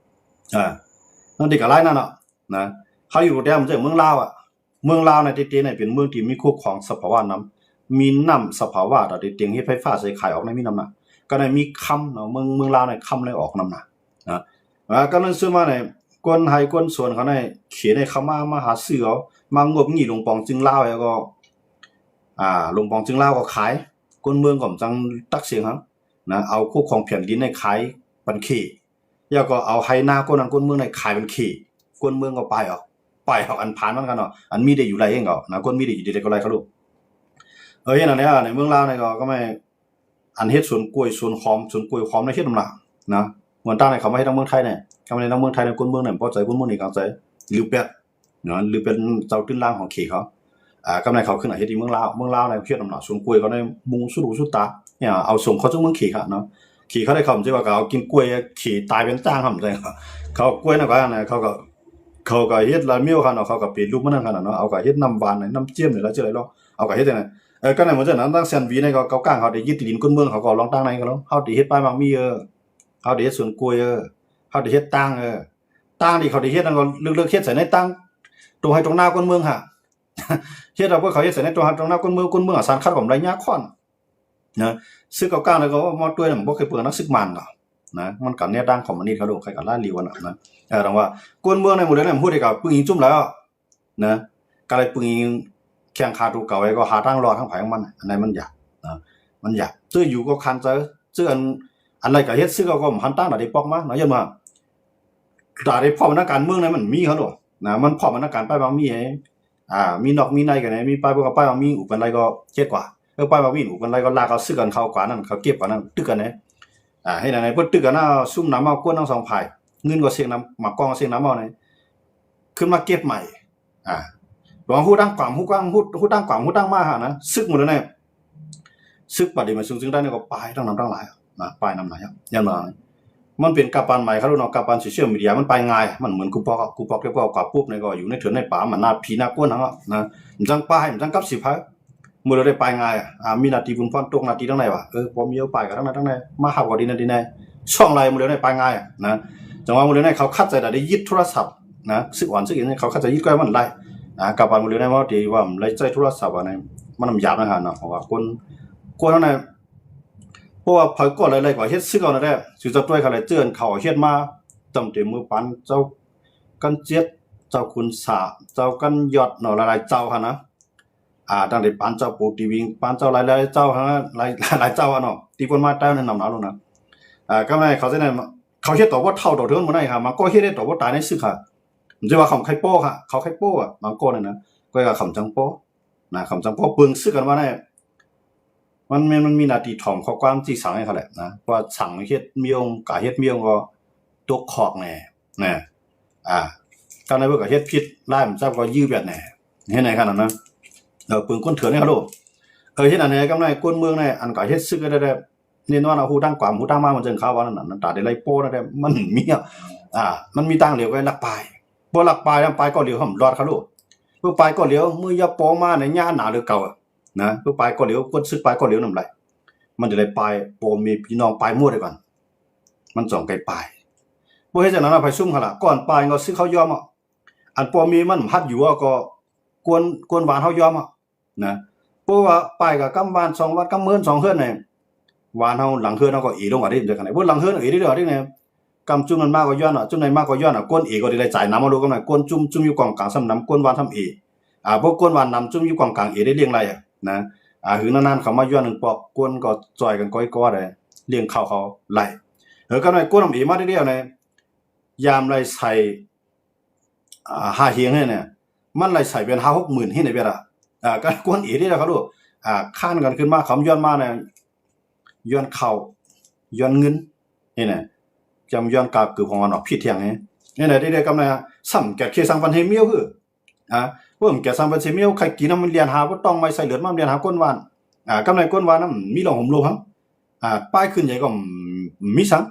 ອາ ນັ້ນທີ່ກໍຫຼາຍນັ້ນເນາະ ນະ. ເຮົາຢູ່ແຕ່ເມືອງລາວອະ ເມືອງລາວໃນທີ່ຈິງເປັນເມືອງທີ່ມີຄູ່ຄອງສະພາວະນຳ ມີນ້ຳສະພາວະ ຕາທີ່ຈິງເຮັດໄຟຟ້າໃສ່ຂາຍອອກໃນມີນ້ຳນະ ກໍໄດ້ມີຄຳເນາະ ເມືອງ ເມືອງລາວໃນຄຳໄດ້ອອກນຳນະ ນະ ອາ ກຳນັ້ນຊື້ມາໃນ ຄົນໄຮ່ຄົນສວນເຂົາໃນເຂດໃນເຂົາມາ ມາຫາຊື້ເອົາ ມາງົບຫງິດຫຼົງປອງຈຶ່ງລາວ ແລ້ວກໍ ອາ ຫຼົງປອງຈຶ່ງລາວກໍຂາຍ ຄົນເມືອງກໍບໍ່ຈັ່ງຕັກສຽງຫັ້ນນະ ເອົາຄູ່ຄອງແຜ່ນດິນໃນຂາຍປັນເຂດ ແລ້ວກໍເອົາໄຮ່ນາຄົນນັ້ນຄົນເມືອງໃນຂາຍປັນເຂດ ຄົນເມືອງກໍໄປອອກ ໄປອອກ ອັນຜ່ານມັນກັນເນາະ ອັນມີໄດ້ຢູ່ໄລ່ເອງເອົານະ ຄົນມີໄດ້ຢູ່ທີ່ໃດກໍໄລ່ເຂົາໂລດ. ເອີ ເຮັດອັນນີ້ໃນເມືອງລາວນີ້ກໍ ກໍແມ່ນ ອັນເຮັດສວນກ້ວຍ ສວນຫອມ ສວນກ້ວຍຫອມນະ ເຮັດນຳລາວນະ ເໝືອນຕ່າງໃຫ້ເຂົາມາເຮັດທາງເມືອງໄທນີ້ ເຂົາມາເຮັດທາງເມືອງໄທນີ້ ຄົນເມືອງນີ້ບໍ່ພໍໃຈ ຄົນເມືອງນີ້ກາງໃຈ ຫຼືແປດນະ ຫຼືເປັນເຈົ້າຕື່ນລາງຂອງເຂດເຂົາ ອາ ກຳໃນເຂົາຂຶ້ນເຮັດທີ່ເມືອງລາວ ເມືອງລາວນີ້ເຮັດນຳລາວ ສວນກ້ວຍເຂົານີ້ມຸງສຸດຫູສຸດຕາ ເນາະ ເອົາສົ່ງເຂົ້າສູ່ເມືອງເຂດເຂົາເນາະ ເຂດເຂົາໄດ້ເຂົ້າໃຈວ່າກໍເອົາກິນກ້ວຍເຂດຕາຍເປັນຈ້າງຫັ້ນ ເຂົາກ້ວຍນັ້ນກໍ ເຂົາກໍ ເຂົາກໍເຮັດຫຼາຍແນວຫັ້ນເນາະ ເຂົາກໍເປັນຮູບມັນນັ້ນຫັ້ນເນາະ ເອົາກໍເຮັດນ້ຳຫວານ ນ້ຳຈຽມນີ້ລະ ຈັ່ງໃດເນາະ ເອົາກໍເຮັດຈັ່ງນັ້ນ ເອີ ກໍໃນໝູ່ເຈົ້ານັ້ນ ທາງແຊນວີໃນກໍເຂົາກ້າງ ເຂົາໄດ້ຍຶດທີ່ດິນຄົນເມືອງ ເຂົາກໍລອງຕັ້ງໃນເຂົາ ເຮົາໄດ້ເຮັດປ່າໝາກມີ ເອີ ເຮົາໄດ້ເຮັດສວນກ້ວຍ ເອີ ເຮົາໄດ້ເຮັດຕ່າງ ເອີ ຕ່າງທີ່ເຂົາໄດ້ເຮັດນັ້ນກໍເລິກໆເຮັດໃສ່ໃນຕ່າງ ຕົງໄຮ່ຕົງນາຄົນເມືອງຫາ ເຮັດເອົາພວກເຂົາເຮັດໃສ່ໃນຕົງໄຮ່ຕົງນາຄົນເມືອງ ຄົນເມືອງອາສານຄັດກໍບໍ່ໄດ້ຍາກຄ້ອນ ນະ ຊຶກເຂົາກ້າງແລ້ວກໍມາດ້ວຍນຳ ບໍ່ເຄີຍເບິ່ງນັກຊຶກມານດອກນະ ມັນກໍແນວທາງຄອມມູນິດເຂົາໂລດ ໃຜກໍລາດຫຼິວນະ ນະ ເອີ ແຕ່ວ່າຄົນເມືອງໃນໝູ່ເດີນນັ້ນ ຮູ້ໄດ້ກໍປຶງອີງຈຸ້ມແລ້ວນະ ກໍເລີຍປຶງອີງແຂ່ງຂາໂຕເກົ່າ ແລ້ວກໍຫາທາງລອດທາງໃຜຂອງມັນ ອັນໃດມັນຢາກນະ ມັນຢາກ ຊື່ຢູ່ກໍຄັນໃຈ ຊື່ອັນ ອັນໃດກໍເຮັດ ຊຶກເຂົາກໍບໍ່ທັນຕັ້ງດາໄດ້ປອກມານະ ຍ້ອນວ່າ ຕາໄດ້ພ້ອມນັກການເມືອງນັ້ນມັນມີເຂົາໂລດນະ ມັນພ້ອມນັກການໄປບາງມີ ອ່າ ມີນອກມີໃນກັນແດ່ ມີປາຍບໍ່ກໍປາຍບາງມີອຸກັນໄລກໍເຮັດກວ່າ ເອີ ປາຍບາງມີອຸກັນໄລກໍລາກເອົາຊຶກກັນເຂົ້າກວ່ານັ້ນ ເຂົາເກັບກວ່ານັ້ນ ຕຶກກັນແດ່ ອ່າ ເຮັດຫຍັງໃນເພິ່ນຕຶກກັນນະ ຊຸມນຳເອົາກວນທັງສອງຝ່າຍ ເງິນກໍເສັງນຳ ໝາກກອງກໍເສັງນຳເອົາໃນ ຂຶ້ນມາເກັບໃໝ່ ອ່າ ລອງຮູ້ຕັ້ງກວາມ ຮູ້ຕັ້ງ ຮູ້ ຮູ້ຕັ້ງກວາມ ຮູ້ຕັ້ງມາຫານະ ຊຶກໝົດແລ້ວນະ ຊຶກປະຕິວັດສູງຈຶ່ງໄດ້ນີ້ກໍປາຍທັງນຳທັງຫຼາຍນະ ປາຍນຳຫຼາຍ ຢ່າງໜ້ອຍ ມັນເປັນກາບປານໃໝ່ ເຂົາເອີ້ນວ່າກາບປານໂຊຊຽວມີເດຍ ມັນປາຍງ່າຍ ມັນເໝືອນກູປອກ ກູປອກແລ້ວກໍກວາດປຸບນີ້ກໍຢູ່ໃນເຖິງໃນປ່າ ມັນໜ້າຜີໜ້າກົວຫັ້ນນະ ມັນຈັ່ງປາຍ ມັນຈັ່ງກັບສິບໃຜ ມື້ລະໄດ້ປາຍງ່າຍ ອ່າ ມີໜ້າທີ່ບຸນພອນຕົກໜ້າທີ່ທາງໃດວະ ເອີ ພໍມີເອົາປາຍກັນທາງໃດທາງໃດ ມາຮັບເອົາດີນັ້ນດີໃນ ຊ່ອງໄລມື້ລະໄດ້ປາຍງ່າຍນະ ຈັ່ງວ່າມື້ລະໄດ້ເຂົາຂັດໃຈໄດ້ຍຶດໂທລະສັບນະ ຊຶກອ່ອນຊຶກອີ່ຫຍັງ ເຂົາຂັດໃຈຍຶດກໍໃຫ້ມັນໄລ ອ່າ ກາບປານມື້ລະໄດ້ວ່າທີ່ວ່າໄລໃຊ້ໂທລະສັບວ່ານີ້ ມັນນຳຢາບນະຫັ້ນນະ ເພາະວ່າຄົນ ຄົນນັ້ນນະ ເພາະວ່າໃຜກໍໄລໆກໍເຮັດຊຶກເອົານັ້ນແຫຼະ ຊື່ເຈົ້າຕ້ວຍເຂົາໄລເຈີນເຂົາເຮັດມາ ຕັ້ງແຕ່ມື້ປານເຈົ້າກັນເຈັດ ເຈົ້າຂຸນສາ ເຈົ້າກັນຍອດເນາະ ຫຼາຍໆເຈົ້າຫັ້ນນະ ອ່າ ຕັ້ງແຕ່ປານເຈົ້າປູຕີວິງ ປານເຈົ້າຫຼາຍໆເຈົ້າຫັ້ນນະ ຫຼາຍ ຫຼາຍເຈົ້າຫັ້ນເນາະ ທີ່ເພິ່ນມາໃຕ້ນັ້ນນຳລາວໂລດນະ ອ່າ ກໍແມ່ນເຂົາຊິໄດ້ ເຂົາເຮັດຕໍ່ບໍ່ເຖົ້າຕໍ່ເຖິງມື້ໃດຫາ ມັນກໍເຮັດໄດ້ຕໍ່ບໍ່ຕາຍໃນຊຶກຫາ ມັນຊິວ່າເຂົາໄຄໂປ້ຫາ ເຂົາໄຄໂປ້ອະ ມັນກໍນັ້ນນະ ກໍວ່າເຂົາຈັ່ງໂປ້ ນະ ຄຳສັ່ງພໍເບິ່ງຊຶກກັນວ່າໃນ ມັນແມ່ນ ມັນມີໜ້າທີ່ຖອມຂໍ້ຄວາມຊີ້ສັງໃຫ້ເຂົາແຫຼະນະ ວ່າສັງເຮັດມຽວ ກະເຮັດມຽວກໍຕົກຄອກແດ່ນະ ອ່າ ການໃດເພິ່ນກໍເຮັດຜິດຫຼາຍ ມັນຈັບກໍຢື້ແບດແດ່ ເຮັດໃຫ້ຂະໜາດນັ້ນ ເອີ ເບິ່ງຄົນເຖື່ອນໃຫ້ເຂົາໂລດ ເອີ ເຮັດອັນໃດກຳໃນຄົນເມືອງໃນ ອັນກໍເຮັດຊຶກໄດ້ ແນ່ນອນ ເອົາຮູ້ຕັ້ງກວາມ ຮູ້ຕັ້ງມາ ມັນຈຶ່ງຂ່າວວ່ານັ້ນນະ ຕາໄດ້ໄລ່ໂປ້ນະ ແຕ່ມັນມີ ອ່າ ມັນມີທາງດຽວ ກໍລັກປາຍ ບໍ່ລັກປາຍນະ ປາຍກໍຫຼຽວ ຫ້າມລອດເຂົາໂລດ ເມື່ອປາຍກໍຫຼຽວ ເມື່ອຢ່າໂປ້ມາໃນຍາໜາເຫຼືອເກົ່າ ນະ ເພື່ອປາຍກໍຫຼຽວ ຄົນຊຶກປາຍກໍຫຼຽວນຳໄຫຼ ມັນຈະໄດ້ປາຍ ພໍ່ແມ່ພີ່ນ້ອງປາຍໝົດໄດ້ກ່ອນ ມັນຈອງໄກປາຍ ບໍ່ເຮັດຈັ່ງນັ້ນນະ ໃຜຊຸມຫັ້ນລະ ກ່ອນປາຍກໍຊຶກເຂົາຍອມ ອັນພໍ່ແມ່ມັນຫັດຢູ່ກໍກວນ ກວນຫວານເຮົາຍອມ ນະ ເພາະວ່າປາຍກໍກຳຫວານສອງວັດ ກຳເຮືອນສອງເຮືອນນີ້ ຫວານເຮົາ ຫຼັງເຮືອນເຮົາກໍເອລົງອາເດ ເດີກັນ ເບິ່ງຫຼັງເຮືອນເອເດ ເດີ ເດີ ກຳຈຸ້ມນັ້ນມາກໍຍ້ອນ ຈຸ້ມໃດມາກໍຍ້ອນ ກວນເອກໍໄດ້ຈ່າຍນຳເອົາໂລດ ກຳນັ້ນກວນຈຸ້ມ ຈຸ້ມຢູ່ກອງກາງຊ້ຳນຳ ກວນຫວານຊ້ຳເອ ອ່າ ພວກກວນຫວານນຳຈຸ້ມຢູ່ກອງກາງເອໄດ້ລ້ຽງໄລ່ນະ ອ່າ ຫືນານໆເຂົາມາຍ້ອນໜຶ່ງປອກ ກວນກໍຈ່ອຍກັນກ້ອຍກໍໄດ້ລ້ຽງເຂົ້າເຂົາໄລ່ ເອີ ກໍໄດ້ກວນນຳເອມາໄດ້ແລ້ວນະ ຍາມໄລ່ໃສ່ ອ່າ ຫ້າເຮງໃຫ້ນະ ມັນໄລ່ໃສ່ເປັນຫ້າຫົກໝື່ນເຮັດໃຫ້ເວລາ ອ່າ ກໍກວນເອໄດ້ແລ້ວເຂົາໂລດ ອ່າ ຄ້ານກັນຂຶ້ນມາ ເຂົາຍ້ອນມານະ ຍ້ອນເຂົ້າ ຍ້ອນເງິນ ເຫັນນະ ຈຳຍ້ອນກາກຶບຂອງມັນອອກ ຜິດແທ້ງນີ້ ເຫັນນະ ໄດ້ ໄດ້ກຳໄລ ຊ້ຳແກດເຄສັງປັນເຮມຽວຄື ອ່າ ເບິ່ງແກສຳເປັນຊິມີໃຄກິນນຳ ມັນລຽນຫາບໍ່ຕ້ອງໄມ້ໃສ່ເລືອດ ມັນລຽນຫາກົນຫວານ ອ່າ ກຳໃນກົນຫວານນຳ ມີລອງຫົມລົມຫັ້ນ ອ່າ ປ້າຍຂຶ້ນໃຫຍ່ກໍມີສັງ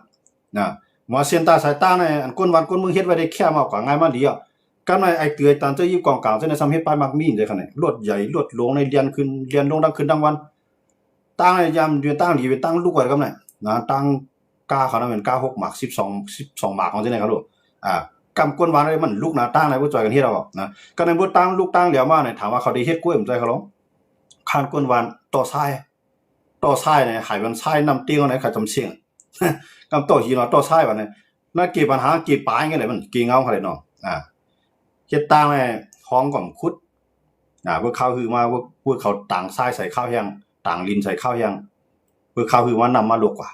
ອ່າ ວ່າເສັ້ນຕາສາຍຕາໃນ ອັນກົນຫວານກົນເມືອງເຮັດໄວ້ໄດ້ແຄ່ມາກວ່າງ່າຍມາດີອ່ະ ກັນໃນໄອ້ເຕືອຍຕານເຈົ້າຍິບກອງກາງເຊິ່ງນະ ຊ່ຳເຮັດປ້າຍໝາກມີນເດ້ຂະແນນ ລົດໃຫຍ່ລົດຫຼວງໃນລຽນຂຶ້ນລຽນລົງ ຕັ້ງຂຶ້ນທັງວັນ ຕາງໃນຍາມຢູ່ຕາງດີເປັນຕາງລຸກໄວ້ກັນນະ ນະ ຕາງກາເຂົານະແມ່ນກາຫົກໝາກ ສິບສອງ ສິບສອງໝາກຂອງເຈົ້ານາຍເຂົາໂລດ ອາ ກຳກວນວານໄດ້ມັນລຸກນະ ຕາງໃນບໍ່ຈ່ອຍກັນເຮັດເອົານະ ກະໃນບໍ່ຕາງລຸກຕາງຫຼຽວມານີ້ ຖາມວ່າເຂົາໄດ້ເຮັດກວຍບໍ່ ບໍ່ຈ່ອຍເຂົາຫຼອງ ຄານກວນວານຕໍ່ຊາຍ ຕໍ່ຊາຍນີ້ ໃຫ້ມັນຊາຍນ້ຳເຕັງເອົາໃນຂະຈຳເຊງ ກຳຕໍ່ຫີນວ່າຕໍ່ຊາຍບາດນີ້ ນະເກບັນຫາເກປາຍຈັ່ງໃດມັນເກເຫງົາເຂົາໄດ້ເນາະ ອາ ເຮັດຕາງໃຫ້ຫ້ອງກໍຂຸດ ອາ ເບິ່ງຂ່າວຮືມາ ເບິ່ງເຂົາຕາງຊາຍໃສ່ຄາວແຮງ ຕາງດິນໃສ່ຄາວແຮງ ເບິ່ງຂ່າວຮືມານ້ຳມາລົກກວ່າ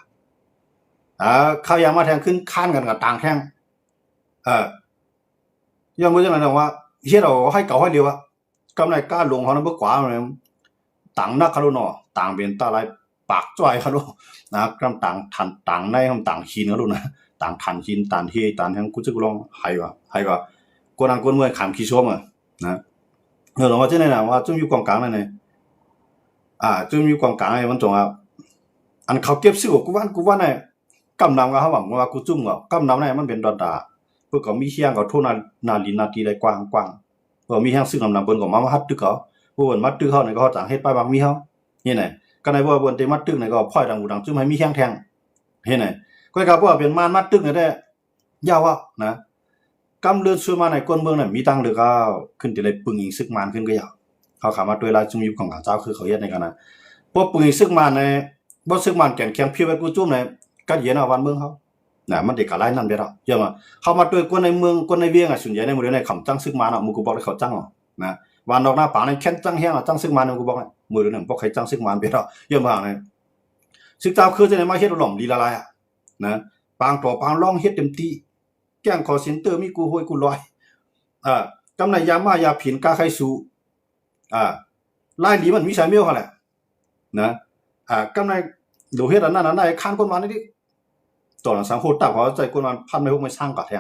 ອາ ຄາວແຮງມາແທງຂຶ້ນ ຄານກັນກັບຕາງແທງ ເອີ ຍ້ອນບໍ່ຈັ່ງນັ້ນວ່າ ເຮັດເອົາໃຫ້ເກົ່າໃຫ້ເຫຼວອະ ກຳໄລກາລົງເຮົານະບໍ່ກວ່າ ຕາງໜັກຄະໂລເນາະ ຕາງເປັນຕາຫຼາຍ ປາກຈ້ອຍຄະໂລ ນະ ກຳຕາງຖັນ ຕາງໃນ ຕາງຫີນຄະໂລນະ ຕາງຖັນຫີນ ຕານເຮ ຕານຫຍັງ ກູຈະລອງໃຫ້ວ່າ ໃຫ້ວ່າ ກວນນັ້ນກວນເມື່ອຍຂາມຂີ້ຊົມອະນະ ເອີ ລອງວ່າຈັ່ງໃດນະ ວ່າຈຸ້ມຢູ່ກອງກາງນັ້ນນະ ອາ ຈຸ້ມຢູ່ກອງກາງນີ້ ມັນຕ້ອງວ່າ ອັນເຂົາເກັບຊື້ກູວັນ ກູວັນນະ ກຳນຳກໍເຮົາວ່າ ວ່າກູຈຸ້ມກໍ ກຳນຳນະ ມັນເປັນດອນຕາ ເພິ່ນກໍມີຮຽງ ເຂົາໂທໜ້າ ໜ້າດິນໜ້າຕີໄດ້ກວ້າງໆ ເອີ ມີແຮງຊຶກນຳນຳ ເພິ່ນກໍມາ ມາຮັດຕຶກເຂົາ ເພິ່ນມາຕຶກເຮົານີ້ກໍເຮົາຈາກເຮັດປ້າຍໝາກມີເຮົາ ເຫັນໄດ໋ ກໍໃນເມື່ອເພິ່ນໄດ້ມາຕຶກນີ້ກໍພ້ອຍດັງຫູດັງຈຸ້ມໃຫ້ມີແຮງແທງ ເຫັນໄດ໋ ຂ້ອຍກໍເວົ້າເປັນມານມາຕຶກນີ້ແຫຼະ ຢ່າເວົ້ານະ ກຳເລື່ອນສຸດມາໃນກວນເມືອງນັ້ນມີທາງເລືອກ ຂຶ້ນທີ່ໄດ້ປຶງອີງຊຶກມານຂຶ້ນກໍຢ່າ ເຮົາເຂົ້າມາດ້ວຍລາຍຊຸມຍຸບຂອງຂ້າເຈົ້າ ຄືເຂົາເຮັດໃນຂະນະ ພວກປຶງອີງຊຶກມານໃນ ບໍ່ຊຶກມານແກ່ນແຂງພຽວໄວ້ກູຈຸ້ມໃນ ກັດເຢັນເອົາບ້ານເມືອງເຮົາ ນະ ມັນໄດ້ກະລາຍນັ້ນເບິດແລ້ວ ຍ້ອນວ່າເຮົາມາດ້ວຍຄົນໃນເມືອງ ຄົນໃນວຽງອະ ສ່ວນໃຫຍ່ໃນມື້ດຽວນີ້ເຂົາຈັ່ງຊຶກມານເນາະ ໝູ່ກູບອກເຂົາຈັ່ງເນາະ ນະ ບ້ານນອກນາປາງນີ້ແຄ້ນຈັ່ງແຮງ ຈັ່ງຊຶກມານໝູ່ກູບອກ ມື້ດຽວນີ້ບໍ່ໃຄ່ຈັ່ງຊຶກມານເບິດແລ້ວ ຍ້ອນວ່າໃນ ຊຶກເຈົ້າຄືຈະໄດ້ມາເຮັດຫຼອມລີລາລາຍ ນະ ປາງຕໍ່ປາງລອງເຮັດເຕັມທີ່ ແກ້ງຄໍເຊັນເຕີມີກູໂຮຍກູລອຍ ເອີ ກຳໄນຢາມ້າຢາຜີນກາໄຄຊູ ອ່າ ລາຍລີມັນມີສາຍເມວຫັ້ນແຫຼະ ນະ ອ່າ ກຳໄນໂດເຮັດອັນນັ້ນອັນໃດ ຄານຄົນມານີ້ ຕອນສັງໂຫດຕັບເຂົາໃສ່ຄົນມາພັນໄມ້ຫົກໄມ້ສາງກະແທ້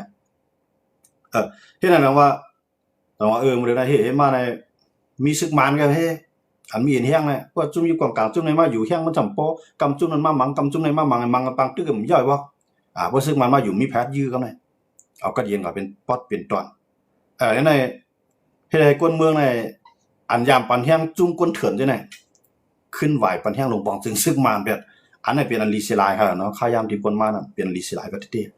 ເອີ ເຮັດໃຫ້ນະວ່າ ແຕ່ວ່າ ເອີ ມື້ໃດເຮັດມາໃນ ມີຊຶກມານກໍເຮັດ ອັນມີອັນແຮງນະ ພວກຈຸ້ມຢູ່ກອງກາງ ຈຸ້ມໃນມາຢູ່ແຮງມັນຊ່ຳພໍ ກຳຈຸ້ມນັ້ນມາໝັງ ກຳຈຸ້ມໃນມາໝັງ ໝັງກຳປາງຕຶກກໍມັນຍ່ອຍບໍ່ ອ່າ ພວກຊຶກມານມາຢູ່ມີແຜນຢື້ກັນນະ ເອົາກັດເຢັນກໍເປັນປັອດເປັນຕອນ ເອີ ໃນ ເຮັດໃຫ້ຄົນເມືອງໃນ ອັນຍາມປັນແຮງຈຸ້ມກົນເຖື່ອນຈັ່ງໃດ ຂຶ້ນໄຫວປັນແຮງລົງປອງ ຈຶ່ງຊຶກມານແບບ ອັນນັ້ນເປັນອັນລີເສຍຫຼາຍຄັກເນາະ ຄາຍາມທີ່ຄົນມານັ້ນເປັນລີເສຍຫຼາຍປະເທດ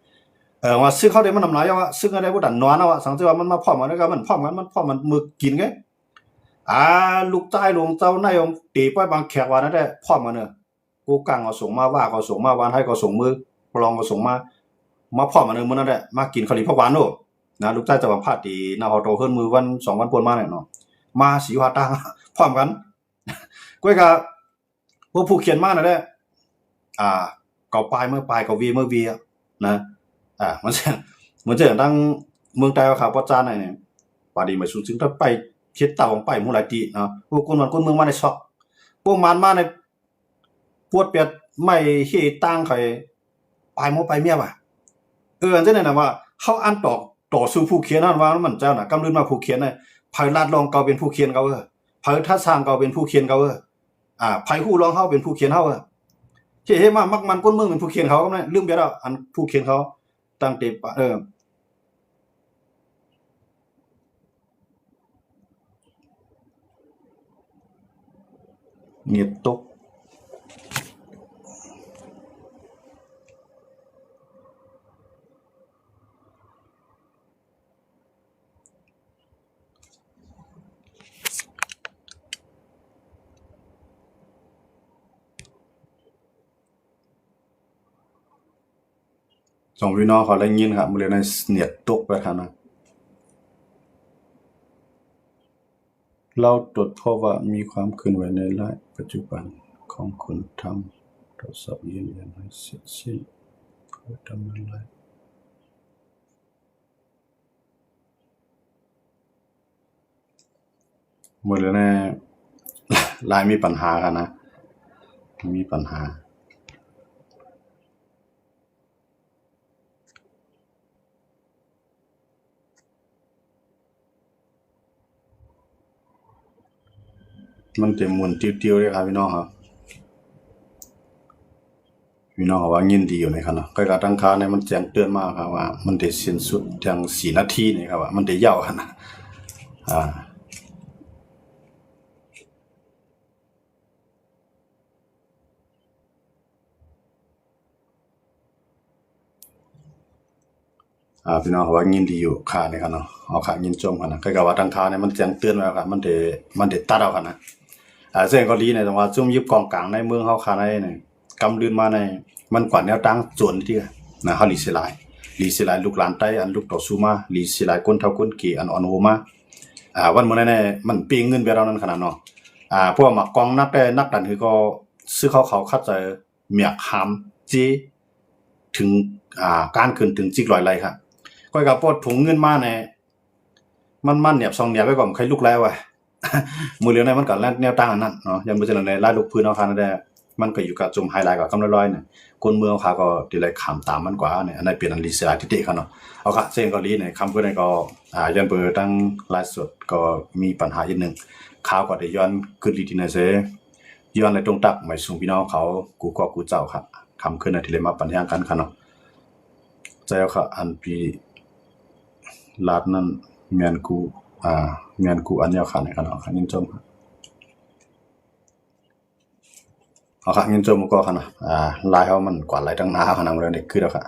ເອີ ວ່າຊຶກເຮົາໄດ້ມານຳຫຼາຍວ່າ ຊຶກເຮົາໄດ້ບໍ່ທັນນອນວ່າ ສັງເກດວ່າມັນມາພ້ອມກັນ ແລ້ວກໍມັນພ້ອມກັນ ມັນພ້ອມກັນມື້ກິນໄງ ອ່າ ລູກຊາຍຫຼວງເຈົ້ານາຍເຕະປ່ອຍບາງແຂກວ່ານັ້ນແຫຼະ ພ້ອມກັນເນາະ ໂກກັງກໍສົ່ງມາ ວ່າກໍສົ່ງມາ ວານໄທກໍສົ່ງມື ປະລອງກໍສົ່ງມາ ມາພ້ອມກັນເນາະ ມື້ນັ້ນແຫຼະ ມາກິນເຂົ້າຫຼີຜັກຫວານໂນ ນະ ລູກຊາຍເຈົ້າບັງພາດທີ່ນາຫໍໂຕເຮືອນ ມື້ວັນສອງວັນຜ່ານມານີ້ເນາະ ມາສີ່ຫ້າຕ່າງ ພ້ອມກັນ ກ້ວຍກະ ພວກຜູ້ຂຽນມານັ້ນແຫຼະ ອ່າ ເຂົາປາຍເມືອປາຍ ເຂົາເວເມືອເວນະ ອ່າ ມັນ ມັນຈະດັ່ງເມືອງໃຕ້ວ່າຂ້າປອດຈານນີ້ ປາດີໄໝສູງຈຶ່ງໄປເຮັດເຕົ້າໄປໝູ່ຫຼາຍຕີເນາະ ພວກຄົນບ້ານຄົນເມືອງມາໄດ້ຊອກ ພວກມານມາໃນປວດແປດໄມ້ເຮຕ່າງໄຂ ປາຍໝໍປາຍເມຍວ່າ ເອີ ອັນຈັ່ງນັ້ນນະວ່າ ເຮົາອ່ານຕໍ່ ຕໍ່ສູ້ຜູ້ຂຽນນັ້ນວ່າມັນເຈົ້ານະ ກຳລືນມາຜູ້ຂຽນນະ ໃຜລາດລອງເກົ່າເປັນຜູ້ຂຽນເກົ່າເອີ ໃຜທັດສ້າງເກົ່າເປັນຜູ້ຂຽນເກົ່າເອີ ອ່າ ໃຜຮູ້ລອງເຮົາເປັນຜູ້ຂຽນເຮົາເອີ ເຮັດ ເຮັດມາມັກໝັ່ນກົນເມືອງເປັນຜູ້ຂຽນເຂົານະ ລືມໄປແລ້ວ ອັນຜູ້ຂຽນເຂົາຕັ້ງແຕ່ ເອີ ເນັດຕົກ. ສອງພີ່ນ້ອງເຂົາໄດ້ຍິນຄັບ ມື້ເລີຍໃນເນັດຕົກໄປຄັບນະ ລາວຕົວຈພອບວ່າມີຄວາມເຄື່ອນໄຫວໃນໄລຟ໌ປັດຈຸບັນຂອງຄຸນທຳ ໂທລະສັບຢືນຢັນໃຫ້ເສັດສິ້ນ ເພື່ອດຳເນີນໄລຟ໌. ມື້ນີ້ແນ່ ລາຍມີປັນຫາກັນນະ ມີປັນຫາ ມັນຈະໝູນຕິວໆເດ້ຄັບພີ່ນ້ອງເຮົາ. ພີ່ນ້ອງເຮົາວ່າຍິນດີຢູ່ນີ້ຄັບເນາະ. ຂ້ອຍກະຕັ້ງຄ່າໃຫ້ມັນແຈ້ງເຕືອນມາຄັບວ່າມັນໄດ້ສິ້ນສຸດທຽງສີ່ນາທີນີ້ຄັບ ວ່າມັນໄດ້ຍາວຫັ້ນນະ. ອາ ອາ ພີ່ນ້ອງເຮົາວ່າຍິນດີຢູ່ຄ່ານີ້ຄັບເນາະ. ເອົາຄ່າຍິນຊົມຄັບນະ. ຂ້ອຍກະວ່າຕັ້ງຄ່າໃຫ້ມັນແຈ້ງເຕືອນໄວ້ຄັບ ມັນໄດ້ ມັນໄດ້ຕັດເອົາຄັບນະ. ອາ ເຊິ່ງເກົາຫຼີນີ້ ແຕ່ວ່າຊຸມຍຶດກອງກາງໃນເມືອງເຮົາຄ່າໃນນີ້ ກຳດື່ມມາໃນ ມັນກວາດແນວຕ່າງໂຈນເທື່ອນະ. ເຮົາຫຼີເສຍຫຼາຍ ຫຼີເສຍຫຼາຍລູກຫຼານໄຕ ອັນລຸກຕໍ່ສູ້ມາ ຫຼີເສຍຫຼາຍຄົນເຖົ້າຄົນແກ່ ອັນອ່ອນໂຫມາ. ອາ ວັນມື້ໃນໃນ ມັນເປ່ງເງິນແບບເຫຼົ່ານັ້ນຂະໜາດເນາະ. ອາ ພວກໝາກກອງໜັກແຕ່ໜັກດັນຄືກໍ ຊື້ເຂົ້າເຂົ້າຄັດໃຈ ແບກຫາມເຈ ເຖິງ ອາ ການຂຶ້ນເຖິງຈິກຮ້ອຍໄລ່ຄັບ. ຂ້ອຍກະປົດຖົງເງິນມາແນ່ ມັນມາແນບສອງແນບໄວ້ກ່ອນ ໃຄ່ລຸກໄລ່ວ່າ. ມື້ຫຼຽວໃນມັນກະແນວຕ່າງອັນນັ້ນເນາະ. ຢ່າງບໍ່ເຊັ່ນໃນລາຍລູກພື້ນເຮົາຄັບນັ້ນແຫຼະ ມັນກະຢູ່ກະຈົ່ມຫາຍຫຼາຍກະກຳລະລອຍນີ້ ຄົນເມືອງເຮົາຄ່າກໍໄດ້ໄລ່ຂ້າມຕາມມັນກວ່ານີ້. ອັນນັ້ນເປັນອັນຫຼີເສຍຫຼາຍຕິເຕະຄັບເນາະ. ເອົາຄ່ະ ເຊິ່ງເກົາຫຼີນີ້ ຄ່ຳຄືນນີ້ກໍ ອາ ຍ້ອນເປີດທາງໄລຟ໌ສົດກໍມີບັນຫານິດໜຶ່ງ ຂ່າວກໍໄດ້ຍ້ອນຄືນລີດໜ້ອຍເສຍ ຍ້ອນໃນຕົງຕັກໄໝສູງພີ່ນ້ອງເຂົາ ກູ່ກໍກູ່ເຈົ້າຄັບ. ຄ່ຳຄືນນີ້ທີ່ໄດ້ມາປັນຍາກັນຄັບເນາະ. ໃຈເອົາຄ່ະ ອັນປີລາດນັ້ນແມ່ນກູ່ ອາ ແມ່ນກູ່ອັນຍາວຄັບນີ້ຄັບເນາະ. ຍິນຊົມ ເອົາຄ່ະ ຍິນຊົມກ່ອນຄັບນະ. ອາ ລາຍເຮົາມັນກວາດໄລ່ຕັ້ງໜ້າຄັບນະ ບໍ່ໄດ້ຄືດອກຄ່ະ.